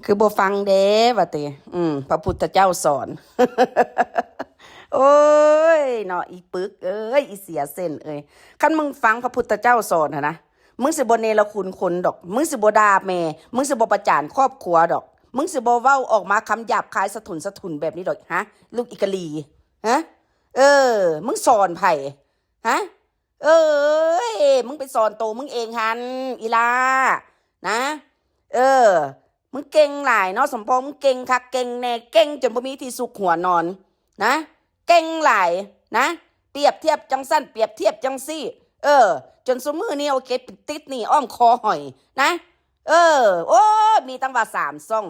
ຄືບໍ່ຟັງແດ່ວ່າຕິ? ອືມ ພະພຸດທະເຈົ້າສອນ. ໂອ້ຍເນາະ ອີປຶກເອີຍ ອີເສຍເສັ້ນເອີຍ, ຄັນມຶງຟັງພະພຸດທະເຈົ້າສອນຫັ້ນນະ, ມຶງຊິບໍ່ເນລະຄຸນຄົນດອກ, ມຶງຊິບໍ່ດ່າແມ່, ມຶງຊິບໍ່ປະຈານຄອບຄົວດອກ, ມຶງຊິບໍ່ເວົ້າອອກມາຄຳຫຍາບຄາຍສະຖົນສະທຸນແບບນີ້ດອກ. ຮະ ລູກອີກະລີ ຮະ? ເອີ ມຶງສອນໃຜ? ຮະ? ເອີຍ ມຶງໄປສອນໂຕມຶງເອງຫັ້ນ ອີ່ຫຼ້າ ນະ. ເອີ ມຶງເກັ່ງຫຼາຍເນາະ ສົມພໍ, ມຶງເກັ່ງຄັກເກັ່ງແນ່, ເກັ່ງຈົນບໍ່ມີທີ່ຊຸກຫົວນອນນະ, ເກັ່ງຫຼາຍນະ, ປຽບທຽບຈັ່ງຊັ້ນ ປຽບທຽບຈັ່ງຊີ້. ເອີ ຈົນຊຸມື້ນີ້ ໂອເຄ ຕິດໜີ້ອ້ອມຄໍຫອຍນະ. ເອີ ໂອ້ຍ ມີຕັ້ງວ່າສາມຊ່ອງ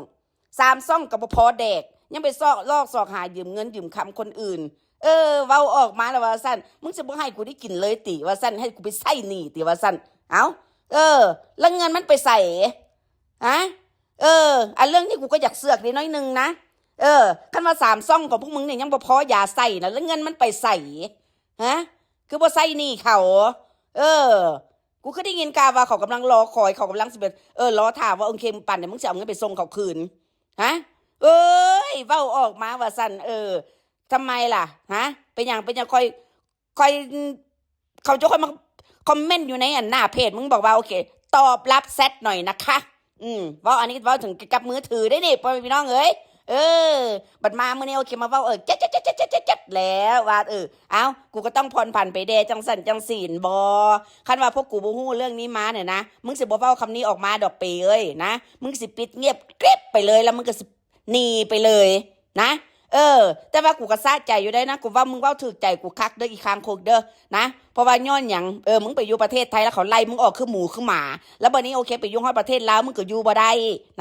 ສາມຊ່ອງກໍບໍ່ພໍແດກ, ຍັງໄປຊອກ ລອກຊອກຫາຢືມເງິນຢືມຄຳຄົນອື່ນ. ເອີ ເວົ້າອອກມາແລ້ວວ່າຊັ້ນ, ມຶງຊິບໍ່ໃຫ້ກູໄດ້ກິນເລີຍຕິ ວ່າຊັ້ນ, ໃຫ້ກູໄປໃຊ້ໜີ້ຕິ ວ່າຊັ້ນ. ເອົ້າ ເອີ ແລ້ວເງິນມັນໄປໃສ? ຮະ? ເອີ ອັນເລື່ອງນີ້ກູກໍຢາກເຊືອກເດໜ້ອຍໜຶ່ງນະ. ເອີ ຄັນວ່າສາມຊ່ອງຂອງພວກມຶງນີ້ຍັງບໍ່ພໍຢາໃຊ້ນະ, ແລ້ວເງິນມັນໄປໃສ? ຮະ? ຄືບໍ່ໃຊ້ໜີ້ເຂົາ? ເອີ ກູຄືໄດ້ຍິນຂ່າວວ່າເຂົາກຳລັງລໍຄອຍ, ເຂົາກຳລັງຊິໄປ ເອີ ລໍຖ້າວ່າ ໂອເຄ ປານໃດມຶງຊິເອົາເງິນໄປສົ່ງເຂົາຄືນ? ຮະ? ເອີຍ ເວົ້າອອກມາວ່າຊັ້ນ. ເອີ ທຳໄມລະ? ຮະ? ເປັນຫຍັງ? ເປັນຫຍັງ? ຂ້ອຍ ຂ້ອຍ ເຂົາເຈົ້າຄ່ອຍມາຄອມເມັນຢູ່ໃນອັນໜ້າເພຈມຶງ ບອກວ່າ ໂອເຄ ຕອບຮັບແຊັດໜ້ອຍນະຄະ. ອືມ ເວົ້າອັນນີ້ເວົ້າເຖິງກັບມືຖືເດ້ນີ້ ພໍ່ແມ່ພີ່ນ້ອງເອີຍ. ເອີ ບັດມາມື້ນີ້ ໂອເຄ ມາເວົ້າ ເອີ ຈັດໆໆໆໆແລ້ວວ່າ ເອີ ເອົ້າ ກູກໍຕ້ອງຜ່ອນຜັນໄປແດ່ ຈັ່ງຊັ້ນຈັ່ງຊີ້ບໍ? ຄັນວ່າພວກກູບໍ່ຮູ້ເລື່ອງນີ້ມານີ້ນະ, ມຶງຊິບໍ່ເວົ້າຄຳນີ້ອອກມາດອກ ເປເອີຍນະ, ມຶງຊິປິດງຽບກຣິບໄປເລີຍ ແລ້ວມຶງກໍຊິໜີໄປເລີຍນະ. ເອີ ແຕ່ວ່າກູກໍສະໃຈຢູ່ໄດ໋ນະ, ກູເວົ້າ ມຶງເວົ້າຖືກໃຈກູຄັກເດີ ອີຄາງຄົກເດີນະ. ເພາະວ່າຍ້ອນຫຍັງ? ເອີ ມຶງໄປຢູ່ປະເທດໄທ ແລ້ວເຂົາໄລ່ມຶງອອກຄືໝູຄືໝາ, ແລ້ວບັດນີ້ ໂອເຄ ໄປຢູ່ຮອດປະເທດລາວ ມຶງກໍຢູ່ບໍ່ໄດ້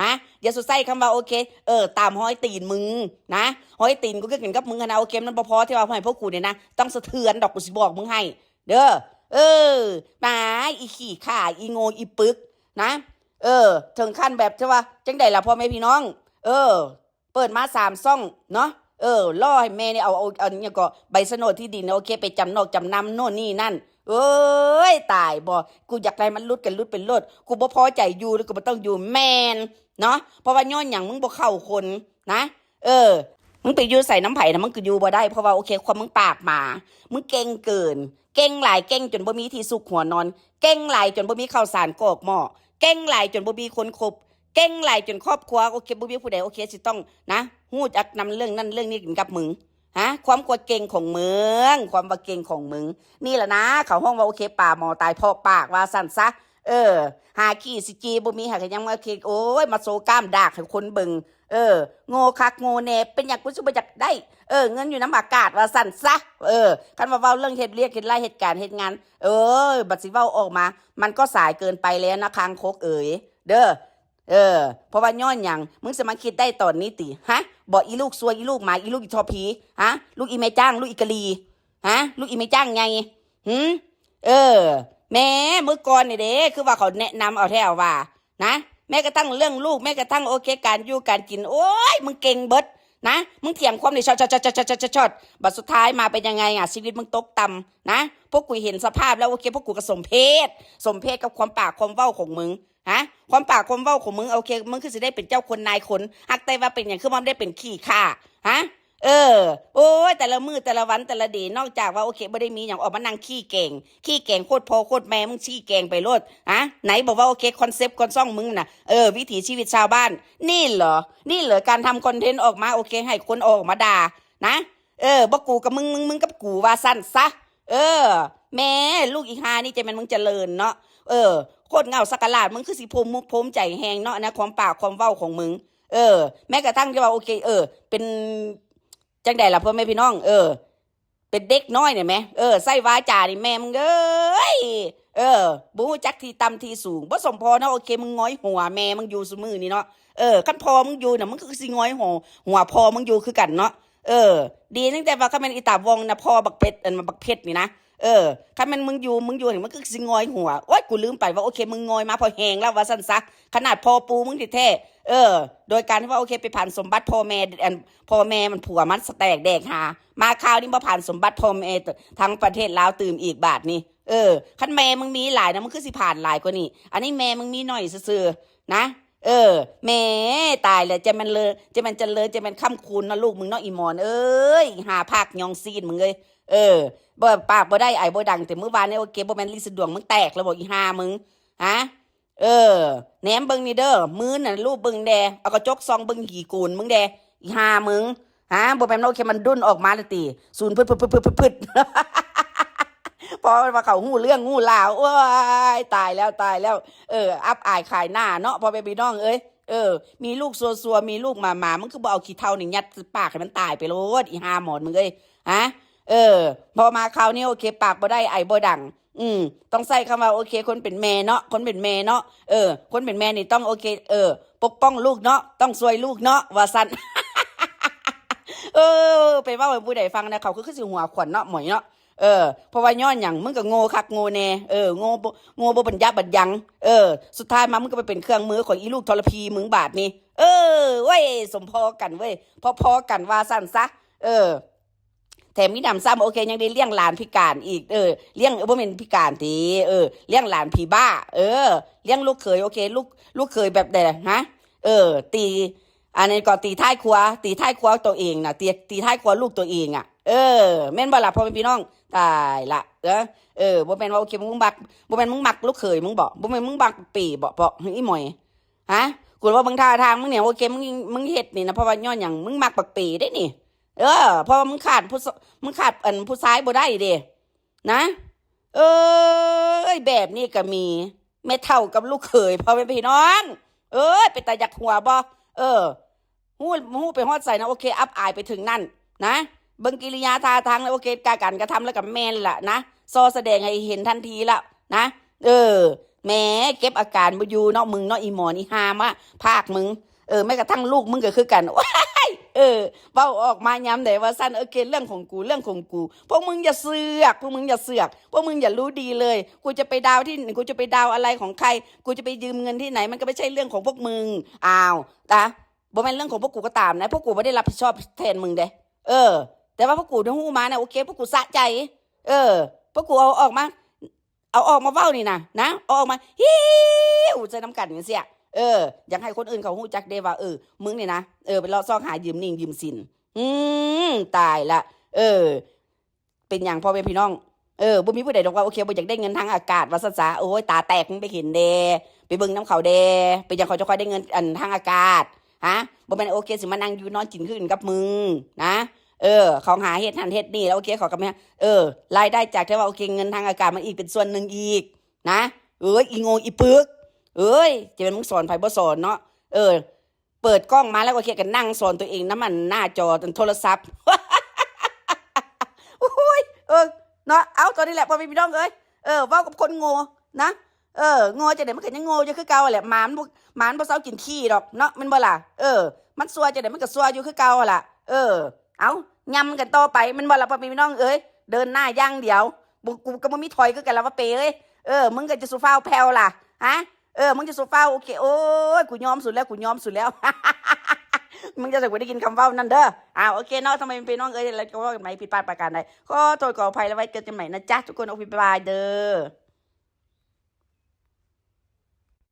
ນະ. ຢ່າສູ່ໃຊ້ຄຳວ່າ ໂອເຄ ເອີ ຕາມຮອຍຕີນມຶງນະ, ຮອຍຕີນກູຄືກັນກັບມຶງຫັ້ນນະ. ໂອເຄ ມັນບໍ່ພໍທີ່ວ່າໃຫ້ພວກກູນີ້ນະ ຕ້ອງສະເທືອນດອກ, ກູຊິບອກມຶງໃຫ້ເດີ. ເອີ ມາ ອີຂີ້ຂ້າ ອີໂງ່ ອີປຶກນະ. ເອີ ເຖິງຂັ້ນແບບທີ່ວ່າ ຈັ່ງໃດລະ ພໍ່ແມ່ພີ່ນ້ອງ? ເອີ ເປີດມາສາມຊ່ອງເນາະ, ເອີ ລໍໃຫ້ແມ່ນີ້ເອົາ ເອົາ ເອົາຫຍັງເກາະ ໃບສະໂໜດທີ່ດິນ ໂອເຄ ໄປຈຳນອກຈຳນຳໂນ່ນນີ້ນັ້ນ. ເອີຍ ຕາຍບໍ່? ກູຢາກໄດ້ມັນຫຼຸດກໍຫຼຸດໄປໂລດ, ກູບໍ່ພໍໃຈຢູ່ ຫຼື ກູບໍ່ຕ້ອງຢູ່ ແມ່ນເນາະ. ເພາະວ່າຍ້ອນຫຍັງ? ມຶງບໍ່ເຂົ້າຄົນນະ. ເອີ ມຶງໄປຢູ່ໃສນຳໃຜນະ ມຶງກໍຢູ່ບໍ່ໄດ້, ເພາະວ່າ ໂອເຄ ຄວາມມຶງປາກໝາ, ມຶງເກັ່ງເກີນ, ເກັ່ງຫຼາຍ ເກັ່ງຈົນບໍ່ມີທີ່ຊຸກຫົວນອນ, ເກັ່ງຫຼາຍຈົນບໍ່ມີເຂົ້າສານກອກໝໍ້, ເກັ່ງຫຼາຍຈົນບໍ່ມີຄົນຄົບ, ເກັ່ງຫຼາຍຈົນຄອບຄົວ ໂອເຄ ບໍ່ມີຜູ້ໃດ ໂອເຄ ຊິຕ້ອງນະ ຮູ້ຈັກນຳເລື່ອງນັ້ນເລື່ອງນີ້ກັນກັບມຶງ. ຮະ? ຄວາມກວ່າເກັ່ງຂອງມຶງ, ຄວາມວ່າເກັ່ງຂອງມຶງນີ້ລະນະ ເຂົາຮ້ອງວ່າ ໂອເຄ ປາໝໍຕາຍເພາະປາກ ວ່າຊັ້ນຊະ. ເອີ ຫາຂີ້ຊິຈີ່ບໍ່ມີ ຫາກະຍັງມາ ໂອເຄ ໂອ້ຍ ມາໂຊກ້າມດາກໃຫ້ຄົນເບິ່ງ. ເອີ ໂງ່ຄັກໂງ່ແນ່, ເປັນຫຍັງກູຊິບໍ່ຢາກໄດ້ ເອີ ເງິນຢູ່ນຳອາກາດ ວ່າຊັ້ນຊະ. ເອີ ຄັນວ່າເວົ້າເລື່ອງເຮັດວຽກເຮັດລາຍເຮັດການເຮັດງານ ເອີ ບັດຊິເວົ້າອອກມາ ມັນກໍສາຍເກີນໄປແລ້ວນະ ຄາງຄົກເອີຍ ເດີ. ເອີ ເພາະວ່າຍ້ອນຫຍັງ? ມຶງຊິມາຄິດໄດ້ຕອນນີ້ຕິ? ຮະ? ບໍ່ ອີລູກຊົ່ວ ອີລູກໝາ ອີລູກອີທໍ່ຜີ ຮະ? ລູກອີແມ່ຈ້າງ ລູກອີກະລີ ຮະ? ລູກອີແມ່ຈ້າງໃຫຍ່ ຫື? ເອີ ແມ່ ມື້ກ່ອນນີ້ເດ້ ຄືວ່າເຂົາແນະນຳເອົາແທ້ເອົາວ່ານະ, ແມ້ກະທັ່ງເລື່ອງລູກ ແມ້ກະທັ່ງ ໂອເຄ ການຢູ່ການກິນ ໂອ້ຍ ມຶງເກັ່ງເບິດນະ, ມຶງຖຽງຄວາມນີ້ຊອດໆໆໆ ບັດສຸດທ້າຍມາເປັນຍັງໄງອະ? ຊີວິດມຶງຕົກຕ່ຳນະ. ພວກກູເຫັນສະພາບແລ້ວ ໂອເຄ ພວກກູກໍສົມເພດ ສົມເພດກັບຄວາມປາກຄວາມເວົ້າຂອງມຶງ. ຮະ? ຄວາມປາກຄວາມເວົ້າຂອງມຶງ ໂອເຄ ມຶງຄືຊິໄດ້ເປັນເຈົ້າຄົນນາຍຄົນ ຮັກແຕ່ວ່າເປັນຫຍັງ ຄືວ່າໄດ້ເປັນຂີ້ຂ້າ? ຮະ? ເອີ ໂອ້ຍ ແຕ່ລະມື້ແຕ່ລະວັນແຕ່ລະເດ ນອກຈາກວ່າ ໂອເຄ ບໍ່ໄດ້ມີຫຍັງ ອອກມານັ່ງຂີ້ແກງ ຂີ້ແກງໂຄດພໍ່ໂຄດແມ່ ມຶງຂີ້ແກງໄປໂລດ. ຮະ? ໄຫນບອກວ່າ ໂອເຄ ຄອນເຊັບຄອນຊ່ອງມຶງນະ ເອີ ວິຖີຊີວິດຊາວບ້ານ ນີ້ເຫຼືອ ນີ້ເຫຼືອການທຳຄອນເທັນອອກມາ ໂອເຄ ໃຫ້ຄົນອອກມາດ່ານະ. ເອີ ບໍ່ກູກັບມຶງ ມຶງ ມຶງກັບກູ ວ່າຊັ້ນຊະ. ເອີ ແມ່ ລູກອີຫ່ານີ້ ຈະແມ່ນມຶງຈະເລີນເນາະ. ເອີ ໂຄດເຫງົ້າສັກກະຫຼາດ ມຶງຄືຊິພູມມຸກພູມໃຈແຮງເນາະ ນະ ຄວາມປາກຄວາມເວົ້າຂອງມຶງ. ເອີ ແມ້ກະທັ່ງທີ່ວ່າ ໂອເຄ ເອີ ເປັນຈັ່ງໃດລະ ພໍ່ແມ່ພີ່ນ້ອງ? ເອີ ເປັນເດັກນ້ອຍນີ້ແໝ່ ເອີ ໃຊ້ວາຈານີ້ ແມ່ມຶງເອີຍ ເອີ ບໍ່ຮູ້ຈັກທີ່ຕ່ຳທີ່ສູງ ບໍ່ສົມພໍເນາະ. ໂອເຄ ມຶງງອຍຫົວແມ່ມຶງຢູ່ຊຸມື້ນີ້ເນາະ. ເອີ ຄັນພໍ່ມຶງຢູ່ນະ ມຶງຄືຊິງອຍຫົວ ຫົວພໍ່ມຶງຢູ່ຄືກັນເນາະ. ເອີ ດີຕັ້ງແຕ່ວ່າ ຄັນແມ່ນອີຕາວອງນະ ພໍ່ບັກເພັດ ອັນ ບັກເພັດນີ້ນະ ເອີ ຄັນແມ່ນມຶງຢູ່ ມຶງຢູ່ນີ້ ມັນຄືຊິງອຍຫົວ. ໂອ້ຍ ກູລືມໄປວ່າ ໂອເຄ ມຶງງອຍມາພໍແຮງແລ້ວ ວ່າຊັ້ນຊະ. ຂະໜາດພໍ່ປູ່ມຶງແທ້ໆ ເອີ ໂດຍການທີ່ວ່າ ໂອເຄ ໄປຜັນສົມບັດພໍ່ແມ່ ອັນ ພໍ່ແມ່ມັນ ຜົວມັນສະແຕກແດກຫາ ມາຄາວນີ້ມາຜັນສົມບັດພໍ່ແມ່ທາງປະເທດລາວຕື່ມອີກບາດນີ້. ເອີ ຄັນແມ່ມຶງມີຫຼາຍນະ ມັນຄືຊິຜານຫຼາຍກວ່ານີ້. ອັນນີ້ແມ່ມຶງມີໜ້ອຍຊື່ໆນະ. ເອີ ແໝ ຕາຍແລ້ວ ຈະແມ່ນເລີ ຈະແມ່ນຈະເລີ ຈະແມ່ນຄ້ຳຄູນເນາະລູກມຶງເນາະ ອີໝອນເອີຍ ອີຫ່າພາກຍ່ອງຊີ້ນມຶງເອີຍ. ເອີ ບໍ່ ປາກບໍ່ໄດ້ ໄອບໍ່ດັງ ແຕ່ມື້ວານນີ້ ໂອເຄ ບໍ່ແມ່ນລິດສະດວງມຶງແຕກແລ້ວບໍ່ ອີຫ່າມຶງ ຮະ? ເອີ ແນມເບິ່ງນີ້ເດີ ມືນະ ລູບເບິ່ງແດ່ ເອົາກະຈົກສ່ອງເບິ່ງຂີ້ໂກນມຶງແດ່ ອີຫ່າມຶງ ຮະ? ບໍ່ແມ່ນໂອເຄ ມັນດຸນອອກມາແລ້ວຕິ ສູນພຶດໆໆໆ ພໍວ່າເຂົາຮູ້ເລື່ອງຮູ້ລາວ ໂອ້ຍ ຕາຍແລ້ວ ຕາຍແລ້ວ ເອີ ອັບອາຍຂາຍໜ້າເນາະ ພໍ່ແມ່ພີ່ນ້ອງເອີຍ. ເອີ ມີລູກຊົ່ວໆ ມີລູກໝາໆ ມຶງຄືບໍ່ເອົາຂີ້ເຖົ້ານີ້ຍັດໃສ່ປາກໃຫ້ມັນຕາຍໄປໂລດ ອີຫ່າໝອນມຶງເອີຍ ຮະ? ເອີ ພໍມາຄາວນີ້ ໂອເຄ ປາກບໍ່ໄດ້ ໄອບໍ່ດັງ ອືມ ຕ້ອງໃຊ້ຄຳວ່າ ໂອເຄ ຄົນເປັນແມ່ເນາະ ຄົນເປັນແມ່ເນາະ ເອີ ຄົນເປັນແມ່ນີ້ຕ້ອງ ໂອເຄ ເອີ ປົກປ້ອງລູກເນາະ ຕ້ອງຊ່ວຍລູກເນາະ ວ່າຊັ້ນ. ເອີ ໄປເວົ້າໃຫ້ຜູ້ໃດຟັງນະ ເຂົາຄື ຄືຊິຫົວຂວັນເນາະ ໝອຍເນາະ. ເອີ ເພາະວ່າຍ້ອນຫຍັງ ມຶງກໍໂງ່ຄັກໂງ່ແນ່ ເອີ ໂງ່ບໍ່ ໂງ່ບໍ່ບັນຍາບັນຍັງ ເອີ ສຸດທ້າຍມາ ມຶງກໍໄປເປັນເຄື່ອງມືຂອງອີລູກທໍລະພີມຶງບາດນີ້ ເອີ ໂອ້ຍ ສົມພໍກັນເວີຍ ພໍໆກັນວ່າຊັ້ນຊະ ເອີ ແຖມມີໜຳຊ້ຳ ໂອເຄ ຍັງໄດ້ລ້ຽງຫຼານພິການອີກ ເອີ ລ້ຽງ ເອີ ບໍ່ແມ່ນພິການຕິ ເອີ ລ້ຽງຫຼານຜີບ້າ ເອີ ລ້ຽງລູກເຂີຍ ໂອເຄ ລູກ ລູກເຂີຍແບບໃດ ຮະ? ເອີ ຕີ ອັນນີ້ກໍຕີທ້າຍຄົວ ຕີທ້າຍຄົວໂຕເອງນະ ຕີ ຕີທ້າຍຄົວລູກໂຕເອງອະ ເອີ ແມ່ນບໍ່ລະ ພໍ່ແມ່ພີ່ນ້ອງ? ຕາຍລະ ເອີ ເອີ ບໍ່ແມ່ນວ່າ ໂອເຄ ມຶງມັກ ບໍ່ແມ່ນມຶງມັກລູກເຂີຍມຶງບໍ? ບໍ່ແມ່ນມຶງມັກເປບໍ ເປ ອີໝອຍ ຮະ? ກູວ່າເບິ່ງທ່າທາງມຶງນີ້ ໂອເຄ ມຶງ ມຶງເຮັດນີ້ນະ ເພາະວ່າຍ້ອນຫຍັງ? ມຶງມັກບັກເປເດ້ນີ້ ເອີ ເພາະວ່າມຶງຂາດຜູ້ ມຶງຂາດ ອັນ ຜູ້ຊາຍບໍ່ໄດ້ເດ້ ນະ ເອີຍ ແບບນີ້ກໍມີ ແມ່ເຖົ້າກັບລູກເຂີຍ ພໍ່ແມ່ພີ່ນ້ອງເອີຍ ເປັນຕາຢາກຫົວບໍ່? ເອີ ຮູ້ ຮູ້ໄປຮອດໃສນະ ໂອເຄ ອັບອາຍໄປເຖິງນັ້ນນະ ເບິ່ງກິລິຍາທ່າທາງ ໂອເຄ ການກະທຳແລ້ວກໍແມ່ນລະນະ ຊໍສະແດງໃຫ້ເຫັນທັນທີລະນະ ເອີ ແໝ ເກັບອາການບໍ່ຢູ່ເນາະ ມຶງເນາະ ອີໝອນ ອີຫ່າມະພາກມຶງ ເອີ ແມ້ກະທັ່ງລູກມຶງກໍຄືກັນ ໂອ້ຍ ເອີ ເວົ້າອອກມາຍາມໃດວ່າຊັ້ນ ໂອເຄ ເລື່ອງຂອງກູ ເລື່ອງຂອງກູ ພວກມຶງຢ່າເຊືອກ ພວກມຶງຢ່າເຊືອກ ພວກມຶງຢ່າຮູ້ດີເລີຍ ກູຈະໄປດາວທີ່ ກູຈະໄປດາວອະໄລຂອງໃຄ ກູຈະໄປຢືມເງິນທີ່ໄຫນ ມັນກໍບໍ່ໃຊ່ເລື່ອງຂອງພວກມຶງ ອ້າວ ນະ ບໍ່ແມ່ນເລື່ອງຂອງພວກກູກໍຕາມນະ ພວກກູບໍ່ໄດ້ຮັບຜິດຊອບແທນມຶງເດ້ ເອີ ແຕ່ວ່າພວກກູໄດ້ຮູ້ມານະ ໂອເຄ ພວກກູສະໃຈ ເອີ ພວກກູເອົາອອກມາ ເອົາອອກມາເວົ້ານີ້ນະ ນະ ເອົາອອກມາ ຫິ້ວໃສ່ນຳກັນຈັ່ງຊີ້ ເອີ ຢາກໃຫ້ຄົນອື່ນເຂົາຮູ້ຈັກເດ້ວ່າ ເອີ ມຶງນີ້ນະ ເອີ ໄປເລາະຊອກຫາຢືມໜີ້ຢືມສິນ ອືມ ຕາຍລະ ເອີ ເປັນຫຍັງພໍ່ແມ່ພີ່ນ້ອງ ເອີ ບໍ່ມີຜູ້ໃດດອກວ່າ ໂອເຄ ບໍ່ຢາກໄດ້ເງິນທາງອາກາດວ່າຊັ້ນສາ ໂອ້ຍ ຕາແຕກ ມຶງໄປເຫັນແດ່ ໄປເບິ່ງນຳເຂົາແດ່ ເປັນຫຍັງເຂົາຈະຄ່ອຍໄດ້ເງິນ ອັນ ທາງອາກາດ ຮະ ບໍ່ແມ່ນ ໂອເຄ ຊິມານັ່ງຢູ່ນອນກິນຄືກັນກັບມຶງນະ ເອີ ເຂົາຫາເຮັດຫັ້ນເຮັດນີ້ ແລ້ວ ໂອເຄ ເຂົາກໍ ເອີ ລາຍໄດ້ຈາກທີ່ວ່າ ໂອເຄ ເງິນທາງອາກາດມາອີກເປັນສ່ວນໜຶ່ງອີກນະ ເອີຍ ອີໂງ່ອີປຶກ ເອີຍ ຈະແມ່ນມຶງສອນໃຜບໍ່ສອນເນາະ ເອີ ເປີດກ້ອງມາແລ້ວ ໂອເຄ ກໍນັ່ງສອນຕົວເອງນຳ ອັນ ໜ້າຈໍໂທລະສັບ ໂອ້ຍ ເອີ ເນາະ ເອົາ ຕອນນີ້ແຫຼະ ພໍ່ແມ່ພີ່ນ້ອງເອີຍ ເອີ ເວົ້າກັບຄົນໂງ່ນະ ເອີ ໂງ່ຈັ່ງໃດມັນກໍຍັງໂງ່ຢູ່ຄືເກົ່າແຫຼະ ໝາມັນບໍ່ ໝາມັນບໍ່ເຊົາກິນຂີ້ດອກເນາະ ແມ່ນບໍ່ລະ ເອີ ມັນຊົ່ວຈັ່ງໃດມັນກໍຊົ່ວຢູ່ຄືເກົ່າຫັ້ນລະ ເອີ ເອົາ ຫຍ້ຳກັນຕໍ່ໄປ ແມ່ນບໍ່ລະ ພໍ່ແມ່ພີ່ນ້ອງເອີຍ ເດີນໜ້າຢ່າງດຽວ ບໍ່ ກູກໍບໍ່ມີຖອຍຄືກັນລະວ່າເປເອີຍ ເອີ ມຶງກໍຈະສູ່ຟ້າວແຜ່ວລະ ຮະ ເອີ ມຶງຈະສູ່ຟ້າວ ໂອເຄ ໂອ້ຍ ກູຍອມສຸດແລ້ວ ກູຍອມສຸດແລ້ວ ມຶງຈະໃສ່ກູໄດ້ຍິນຄຳເວົ້ານັ້ນເດີ ອ່າ ໂອເຄເນາະ ພໍ່ແມ່ພີ່ນ້ອງເອີຍ ແລ້ວກໍເວົ້າກັນໃໝ່ ຜິດພາດປະການໃດ ຂໍໂທດຂໍອະໄພ ແລ້ວໄວ້ເຈີກັນໃໝ່ນະຈ໊ະ ທຸກຄົນ ໂອເຄ ບາຍບາຍເດີ.